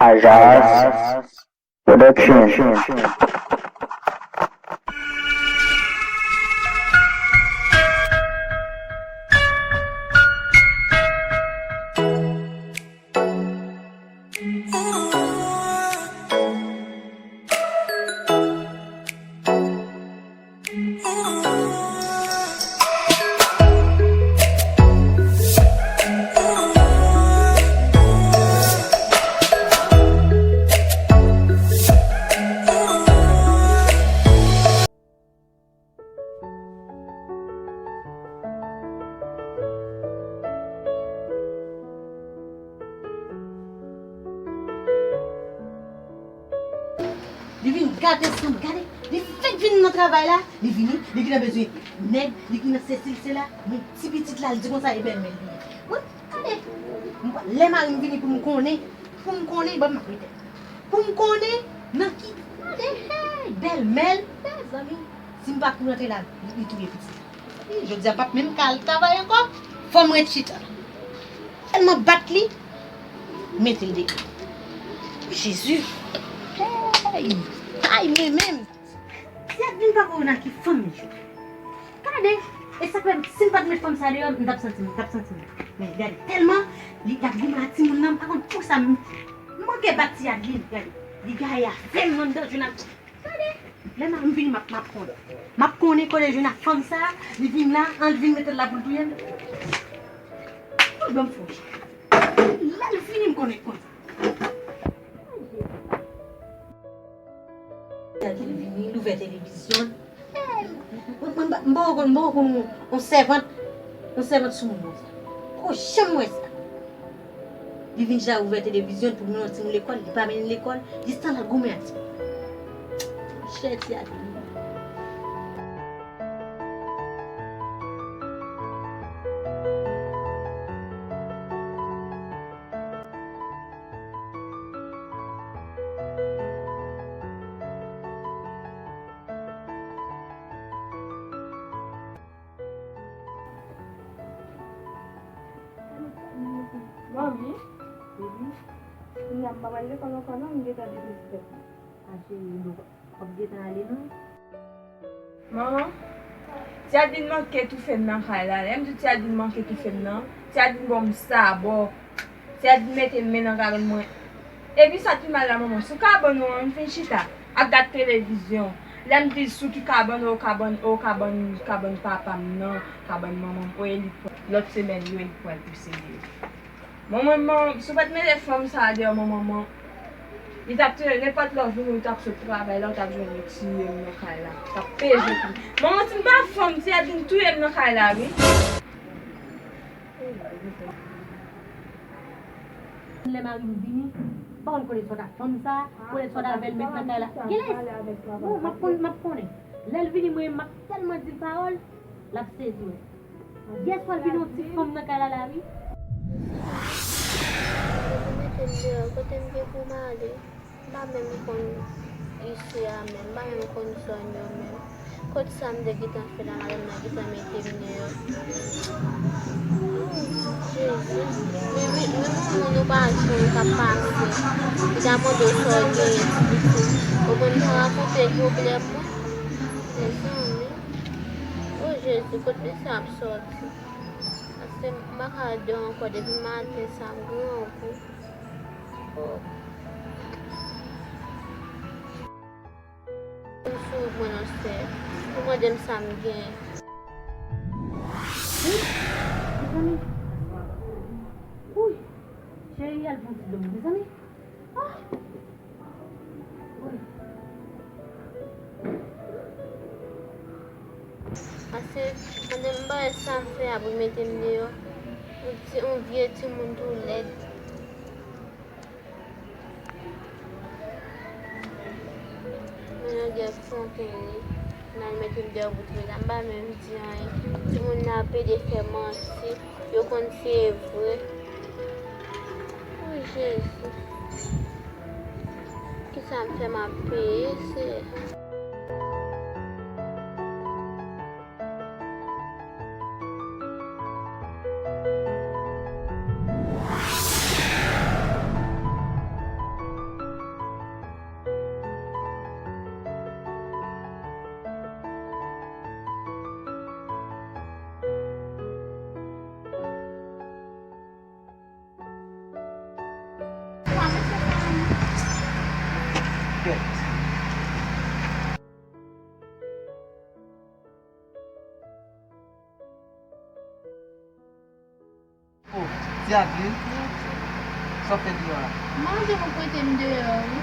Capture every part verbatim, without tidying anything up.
Ajas Production. Li vin gate san gade. Li fèk vin nan travay la. Li vini, li gentan bezwen nèg, li gentan sesi sela. Men ti pitit la, li di konsa e bèlmè li ye. Wi, gade. M pa- Lè mari m vini pou m konnen, pou m konnen, ban m ap rete. Pou m konnen nan ki, gade, hey, bèlmè l, mezanmi. Si m pa kouri antre la, li touye pitit. Ih, jodi a p ap menm ka al travay ankò. Fò m ret chita. Tèlman bat li, mete l deyò. Jezi. Hey! Ay, mwen menm. Si Adeline pa konnen nan ki fanm li jwe. Gade, e sa k fè, si m pa t met fanm sa deyò, m t ap santi m, m t ap santi m. Men gade, tèlman li t ap goumen ak timoun nan, m pa konn poukisa m manke bat ti Adeline. Gade, li gaye avè m anndan, jwenn ak Gade, lè mari m vini, m ap, m ap konnen. M ap konnen kote l jwenn ak fanm sa, li vin la, an, li vin mete l la pou l touye m. Ou ban m fè yon jan. Lè l vini, m konnen konsa. Gade, li vini, l ouvè televizyon. Mwen, mwen, m poko konn, m poko konn yon sèvant, yon sèvant sou moun konsa. Poko janm wè sa. Li vin chita ouvè televizyon pou l mennen yon timoun lekòl, li pa mennen l lekòl, jistan l al goumen ak timoun. Monchè, ti Adeline. Manmi, baby, kounye a m pa pral lekòl ankò non, m gentan deplase tèt mwen. A cheri, w ap gentan ale non. Manman, ti Adeline manke toufe m nan kay la. Lè m di ti Adeline manke toufe m nan, ti Adeline ba m sabò. Ti Adeline mete men nan kabann mwen. Epi sa ki mal la, manman, sou kabann ou an, m fin chita ap gad televizyon. Lè m di sou ki kabann, o kabann, o kabann, kabann papa m nan, kabann manman m, o e li pral. Lòt semèn yo, e li pral pou sere yo. Manman, manman, si w pa t mete fanm sa a deyò, manman, manman, li t ap touye nenpòt lè w vini, ou t ap sot travay la, ou t ap jwenn li tiye m nan kay la. T ap peze pou li. Manman, si m pa fanm, ti Adeline touye m nan kay la, wi. Lè mari m vini, m pa konn kote sot ak fanm sa, kote sot avè l met nan kay la. Genlè, bon, m ap konn, m ap konnen. Lè l vini, mwen, m ap tèlman di l pawòl, l ap sezi, wè. Yèswa l vin yon ti fanm nan kay la la wi. Kote m deyò, kote m gen pou m ale? M pa menm konn isi a menm, m pa menm konn zòn yo menm. Kot sa m te gentan fè la, madanm nan gentan mete m deyò. Oh, Jezi. Men, men, men moun ou pa jwenn k ap pase. Li ta mande w sa w genyen, ti pitit. Ou konn pa rakonte pwoblèm mwen? Mezanmi. Oh, Jezi, kot mesye ap sòti? Paske m pa ka deyò ankò depi maten sa, m grangou. Oh. M sou mwen non sè. Ou mande m sa m gen. Wi, mezanmi. Wi, cheri al pran ti dlo, mezanmi. Ah! Pase, pandan m pa wè sa m fè a pou mete m deyò, yon ti, yon vye timoun tou lèd. Mwen nan gè fonken li, nan mete m deyò pou twouve la, m pa menm di anyen. Timoun nan ap pede fè manti. Yo konn se vre. O Jezi. Kisa m fè m ap peye, Seyè? Oh, ti Adeline, sa w fè deyò a? Manzè mwen pote m deyò, wi.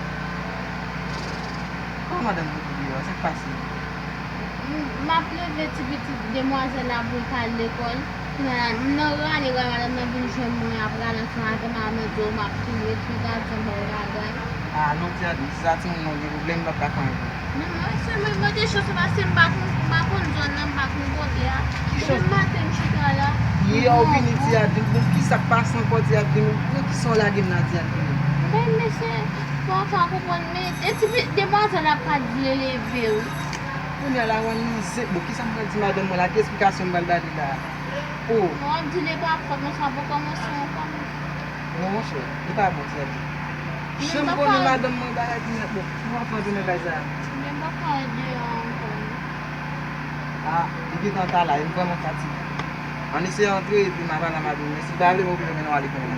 Kòman madanm pote w deyò a? Sa k pase? M, m ap leve ti pitit demwazèl la pou l ka al lekòl. Kounye a, m nan rale, rale, madanm nan vin jwenn mwen ap rale ansanm avè m, a mwen di w m ap fin retire gason bò bagay. Ah non, ti Adeline, si sa timoun nan gen pwoblèm, m p ap ka fè anyen pou li. Non, non, se mwen, mwen te chans paske m pa konn, m pa konn zòn nan, m pa konn kote a. Depi maten m chita la. Yè w vini, ti Adeline, bon, kisa k pase ankò, ti Adeline? Nan kisa w lage m la, ti Adeline? Ben, mesye, fò w ka konprann, men, e ti fi, demwazèl la pa t vle leve, wi. Kounye a la, w ann nan zen, bon, kisa m pral di madanm mwen la? Ki esplikasyon m pral ba li la? Oh. Non, w ap di li pa fòt mwen, sa pou kòmanse ankò. Non, monchè, li pa bon, ti Adeline. Janm konnen madanm mwen bagay ki nèt, bon, pou w ap fè yon jounen kay sa a. Men m pa ka ede a ankò. Ah, li gentan ta la, e m vrèman fatige. Ann eseye antre, epi m a pale a madanm mwen. Si l pa vle, m oblije mennen w ale kounye a.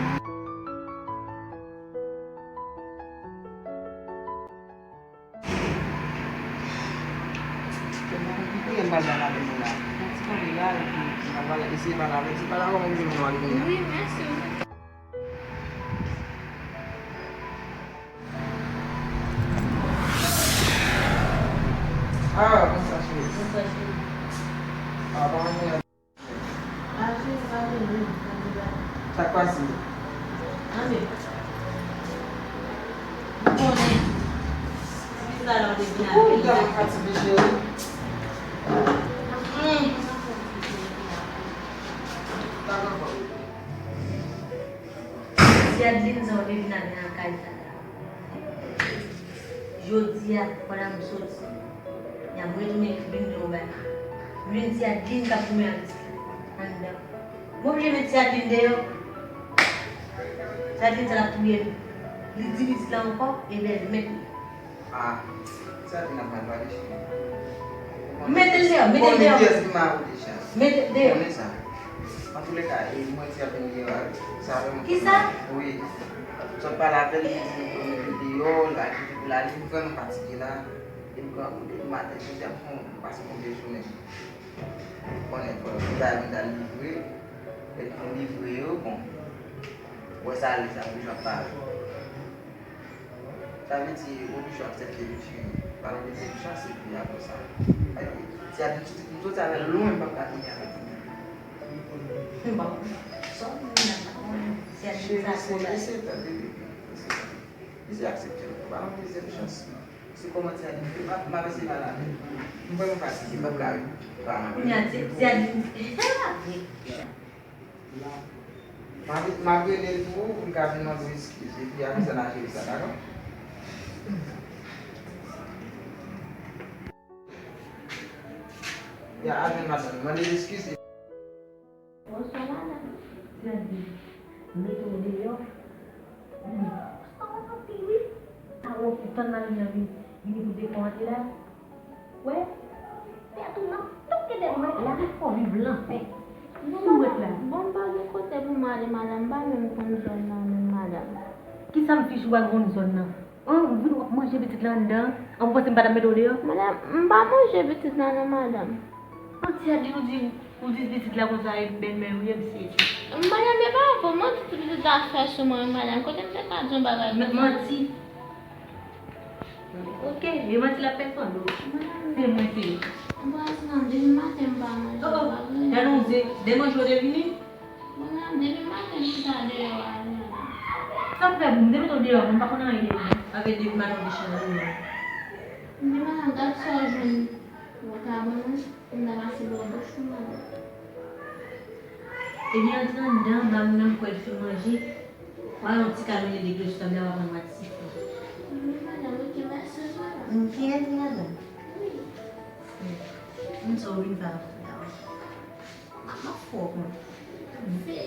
Kite m pral bay madanm mwen la. Yon ti kanpe la, epi m pral eseye pale avè l. Si l pa dakò, m oblije mennen w ale kounye a. Wi, mèsi, wi. Ah, bonswa, cheri. Bonswa, cheri. Ah, kòman nou ye? Ah, cheri, pa gen anyen, pa gen anyen. Sa k pase? Anben, ou konnen, ti pitit la, lè w te vin avè l la. Ou tèlman fatige, cheri. Hum. Ti Adeline, sa w te vin avè l nan kay sa la. Jodi a, pandan m soti, y ap retounen vin yon bagay. M jwenn ti Adeline k ap goumen ak pitit la anndan. M oblije met ti Adeline deyò. Ti Adeline sa l ap touye m. Li di pitit la ankò, e bèlmèt li. Ah, ti Adeline ap mal pale, cheri. Mete l deyò, mete l deyò. Mete l deyò. Antoulèka, e, mwen ti ap vin deyò a, wi. Sa vrèman fè m mal. Kisa? Wi. Sot pale avè l, li di nou pou nou vin deyò, l al kite pou l ale, m vrèman fatige la. E m pran, depi maten, jodi a, m pase konbyen jounen. Ou konnen, fò m ta vin ta livre, epi pou livre yo, bon. Wè sa ale, sa oblije ap pale. Sa vle di, ou oblije aksepte li, cheri. Ba nou dezyenm chans, epi apre sa. Ay, ti a di, m soti avè l lwen, m p ap ka vini avè l. M pa konn sa w di la, m pa konn. Ti a di sa twò bèl. Cheri, eseye tande, bebe. Eseye tande. Eseye aksepte l. Ba nou dezyenm chans. Se kòman ti a di, m ap, m ap eseye pale avè l. M vrèman fatige, m p ap ka ret. Kounye a, ti, ti a di, M ap rele l pou ou, pou l ka vin mande w eskiz. Epi apre sa, n a jere sa, dakò? Ya, al jwenn madanm li, mande l eskiz. Bonswa, madanm. Gade, mete w deyò. Sa w anpil, wi. Awo, ou tann mari m nan vin, vini pou defon antre la? Wè, tèt ou nan tout kèdè mwen la, fò viv lanfè. Sou wèt la. Bon, m pa gen kote pou m ale, madanm, m pa menm konn zòn nan menm, madanm. Kisa m fiche w al konn zòn nan? An, ou vin w ap manje pitit la anndan an, ou panse m pa t ap mete w deyò? Madanm, m pa manje pitit la non, madanm. An, ti a di, ou di, ou di pitit la konsa e bèlmè w ye, m sezi. Madanm, e pa vre, manti ti pitit la fè sou mwen, madanm, kote m te ka di yon bagay konsa? Manti. Ok, e manti l ap fè sou do. Se mwen, se li. Anpil, depi maten m pa manje, oh, oh, pa vre. Gade yon zen, de manje w te vini? Mwen menm, depi maten m chita deyò a, mwen menm. Sa m fè pou m te mete w deyò, mwen pa konn anyen de li. Avè depi maten w te chita deyò. M di, madanm, gad sa w jwenn. Ou ka ban mwen, pou m ta pase bò bouch ou, madanm. Ebyen, antre anndan, ba moun nan kwè l fin manje. Ba yon ti kalòt de dlo sou tab la, w ap pran yon ti sifi. Wi, madanm, ok, mèsi, madanm. M fè, madanm. Wi. M sa w vin fè avè w la, wi. M ap fè w konn. Fè.